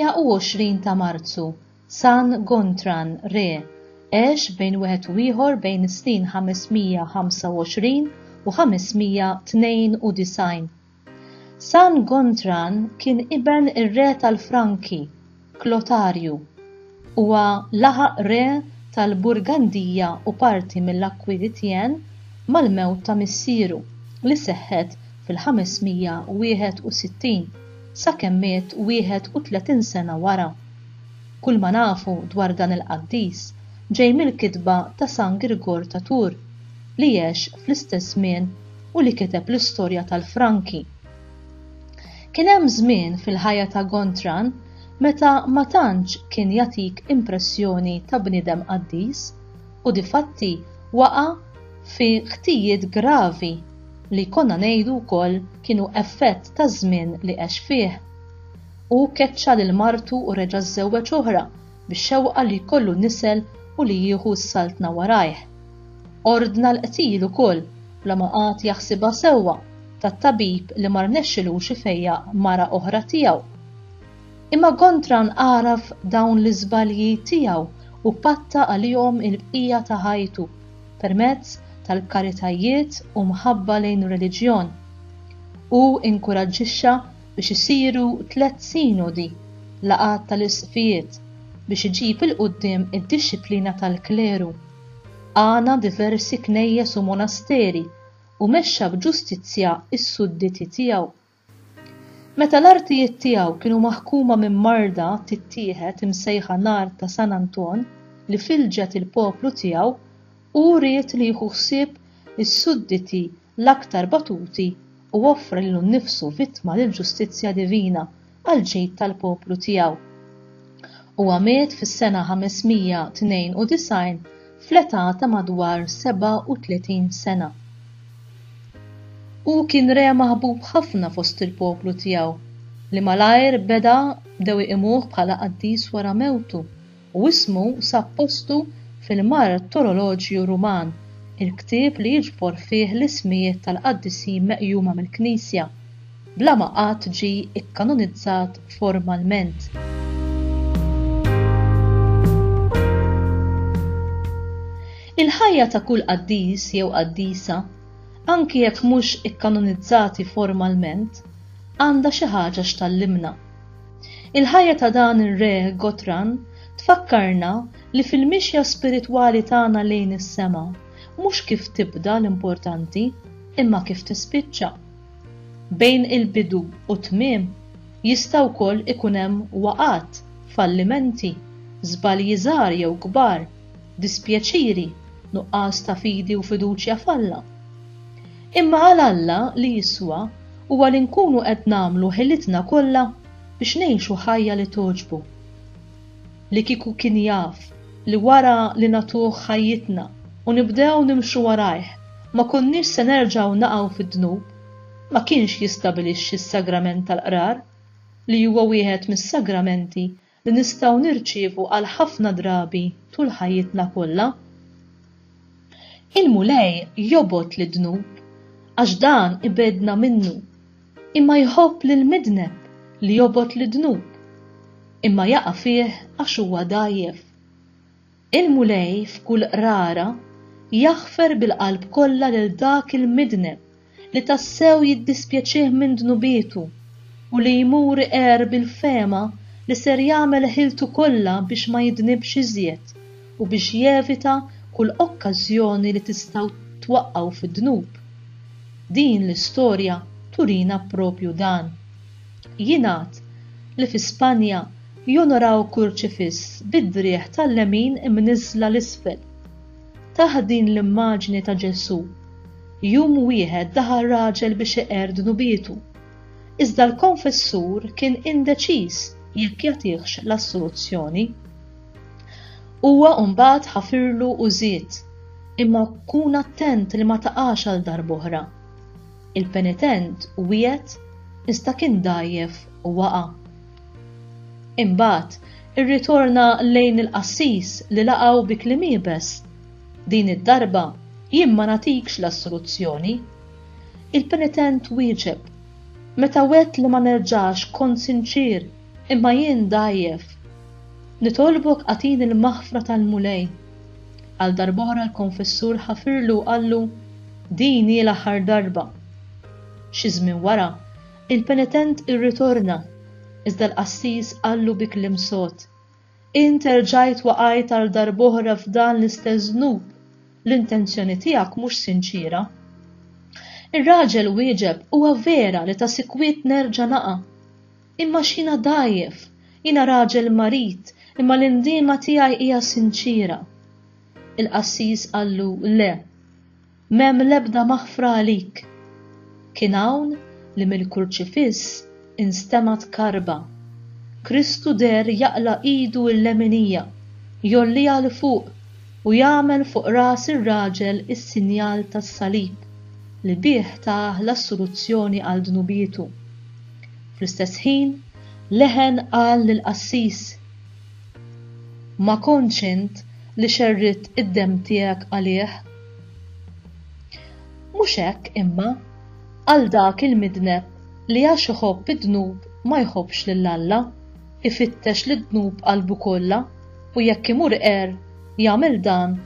Fit-28 ta' Marzu, San Gontran, Re, għex bejn wieħed u ieħor bejn is-snin 525 u 592. San Gontran kien iben ir-re tal-Franki, Klotarju. Huwa laħaq re tal-Burgandija u parti mill-Aquitien mal-mewt ta' missieru, li seħħet fil-561, sakemm miet 31 sena wara. Kull ma nafu dwar dan il-qaddis ġej mill-kitba ta' San Girgor ta' Tours, li għex fl-istess żmien u li kiteb l-istorja tal-Franki. Kien hemm żmien fil-ħajja ta' Gontran meta ma tantx kien jagħtik impressjoni ta' bniedem qaddis u difatti waqa' fi ħtijiet gravi li konna ngħidu wkoll kienu effett taż-żmien li għex fih. Hu keċċa lil martu u reġa' żżewweġ oħra bix-xewqa li jkollu nisel u li jieħu s-saltna warajh. Ordna l-qtil ukoll, bla ma qagħad jaħsibha sewwa, tat-tabib li ma rnexxilux ifejjaq mara oħra tiegħu. Imma Gontran għaraf dawn l-iżbalji tiegħu u patta għalihom il-bqija ta' ħajtu permezz tal-karitajiet u mħabba lejn ir-reliġjon. Hu inkuraġġixxa biex isiru tlett sinodi, laqgħat tal-isqfijiet, biex iġib 'il quddiem id-dixxiplina tal-kleru. Għana diversi knejjes u monasteri u mexxa b'ġustizzja s-sudditi tiegħu. Meta l-artijiet tiegħu kienu maħkuma minn marda tittieħed imsejħa nar ta' San Anton li filġet il-poplu tiegħu, hu ried li jieħu ħsieb is-sudditi l-aktar batuti u offra lilu nnifsu vittma lill-ġustizzja divina għall-ġid tal-poplu tiegħu. Huwa miet fis-sena 592 fl-età ta' madwar 37 sena. Hu kien re maħbub ħafna fost il-poplu tiegħu, li malajr beda bdew iqimuh bħala qaddis wara mewtu, u ismu sab postu fil-Martoroloġju Ruman, il-ktieb li jiġbor fih l-ismijiet tal-qaddisin meqjuma mill-Knisja, bla ma qatt ġie kkanonizzat formalment. Il-ħajja ta' kull qaddis jew qaddisa, anki jekk mhux ikkanonizzati formalment, għandha xi ħaġa x'tgħallimna. Il-ħajja ta' dan ir-re Gotran tfakkarna li fil-mixja spiritwali tagħna lejn is-sema, mhux kif tibda l-importanti, imma kif tispiċċa. Bejn il-bidu u t-tmiem jista' wkoll ikun hemm waqgħat, fallimenti, żbalji żgħar jew kbar, dispjaċiri, nuqqas ta' fidi u fiduċja f'Alla. Imma għal Alla li jiswa huwa li nkunu qed nagħmlu ħilitna kollha biex ngħixu ħajja li togħġbu. Li kieku kien jaf li wara li nagħtuh ħajjitna u nibdew nimxu warajh ma konniex se nerġgħu naqgħu fid-dnub, ma kienx jistabilixxi s-sagrament tal-qrar, li huwa wieħed mis-sagramenti li nistgħu nirċievu għal ħafna drabi tul ħajjitna kollha. Il-Mulej jobgħod lid-dnub, għax dan ibegħdna minnu, imma jħobb lill-midneb li jobgħod lid-dnub, imma jaqa' fih għax huwa dgħajjef. Il-Mulej f'kull qrara jaħfer bil-qalb kollha lil dak il-midneb li tassew jiddispjaċih minn dnubietu u li jmur iqerr bil-fehma li ser jagħmel ħiltu kollha biex ma jidnibx iżjed u biex jevita kull okkażjoni li tista' twaqqgħu fid-dnub. Din l-istorja turina proprju dan. Jingħad li fi Spanja jonoraw kurċifiss bid-driegħ tal-lemin imniżżla 'l isfel. Taħt din l-immaġni ta' Ġesù, jum wieħed daħal raġel biex iqerr dnubietu. Iżda l-konfessur kien indeċiż jekk jagħtihx l-assoluzzjoni. Huwa mbagħad ħafirlu u żied, Imma kun attent li ma taqax għal darb'oħra. Il-penitent wiegħed iżda kien dgħajjef u waqa'. Imbagħad irritorna lejn il-qassis li laqgħu bi kliem iebes, Din id-darba jien ma nagħtikx l-assoluzzjoni. Il-penitent wieġeb, Meta wegħdt li ma nerġax kont sinċier, Imma jien dgħajjef. Nitolbok agħtini l-maħfra tal-Mulej. Għal darb'oħra l-konfessur ħafirlu u qallu, Din hi l-aħħar darba. Xi żmien wara, il-penitent irritorna, iżda l-qassis qallu bi kliem sod, Int erġajt waqajt għal darb'oħra f'dan l-istess dnub. L-intenzjoni tiegħek mhux sinċiera. Ir-raġel wieġeb, Huwa vera li ta' sikwit nerġa' naqa'. Imma x'jiena dgħajjef, jiena raġel marid, imma l-indiema tiegħi hija sinċiera. Il-qassis qallu, Le. M'hemm l-ebda maħfra għalik. Kien hawn li mill-kurċifiss instemgħet karba. Kristu deher jaqla' idu l-leminija, jgħolliha 'l fuq u jagħmel fuq ras ir-raġel is-sinjal tas-salib li bih tah l-assoluzzjoni għal dnubietu. Fl-istess ħin, leħen qal lill-qassis, Ma kontx int li xerridt id-demm tiegħek għalih? Mhux hekk imma għal dak il-midneb li għax iħobb id-dnub ma jħobbx lil Alla, ifittex lid-dnub b'qalbu kollha u jekk imur qerr jagħmel dan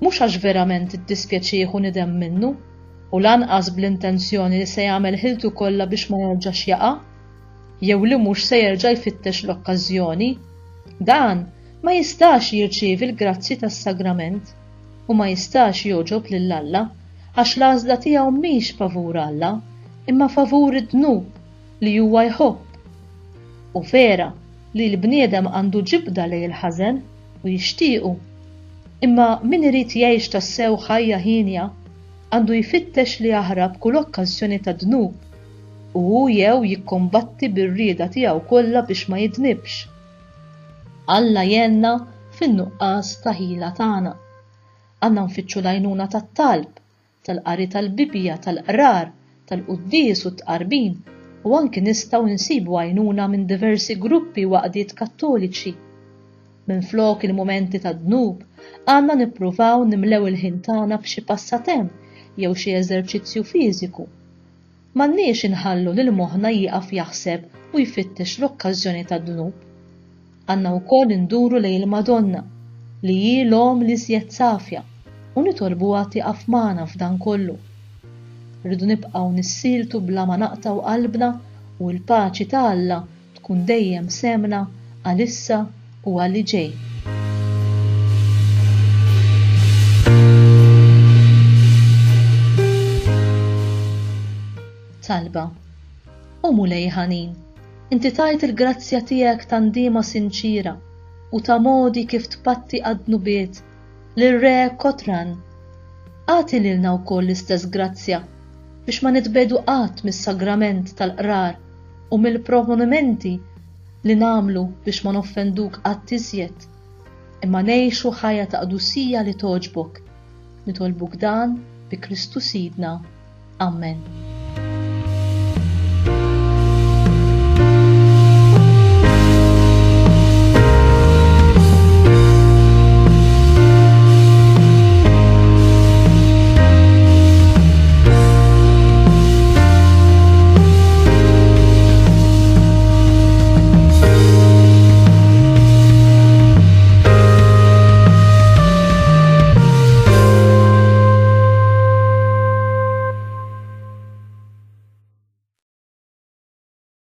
mhux għax verament iddispjaċih u nidem minnu u lanqas bl-intenzjoni li se jagħmel ħiltu kollha biex ma jerġax jaqa' jew li mhux se jerġa' jfittex l-okkażjoni. Dan ma jistax jirċievi l-grazzji tas-sagrament u ma jistax jogħġob lil Alla, għax l-għażla tiegħu mhix favur Alla, imma favur id-dnub li huwa jħobb. Hu vera li l-bniedem għandu ġibda lejn il-ħażen u jixtiequ, imma min irid jgħix tassew ħajja hienja għandu jfittex li jaħrab kull okkażjoni ta' dnub, u hu jew jikkombatti bir-rieda tiegħu kollha biex ma jidnibx. Alla jgħinna fin-nuqqas ta' ħila tagħna. Għandna nfittxu l-għajnuna tat-talb, tal-qari tal-Bibbja, tal-qrar, tal-quddies u t-tqarbin, u anki nistgħu nsibu għajnuna minn diversi gruppi u għaqdiet Kattoliċi. Minflok il-mumenti tad-dnub, għandna nippruvaw nimlew il-ħin tagħna b'xi passatemp jew xi eżerċizzju fiżiku. M'għandniex inħallu lil moħħna jieqaf jaħseb u jfittex l-okkażjoni tad-dnub. Għandna wkoll induru lejn il-Madonna, li hi l-Omm l-iżjed safja, u nitolbuha tieqaf magħna f'dan kollu. Rridu nibqgħu nissieltu bla ma naqtgħu qalbna u l-paċi ta' Alla tkun dejjem sehemna għal issa u għal li ġej. Talba. O Mulej ħanin, inti tajt il-grazzja tiegħek ta' ndiema sinċiera u ta' modi kif tpatti għad-dnubiet lir-Re Kotran. Agħti lilna wkoll l-istess grazzja biex ma nitbiegħdu qatt mis-sagrament tal-qrar u mill-proponimenti li nagħmlu biex ma noffenduk qatt iżjed, imma ngħixu ħajja ta' qdusija li togħġbok. Nitolbuk dan bi Kristu Sidna. Ammen.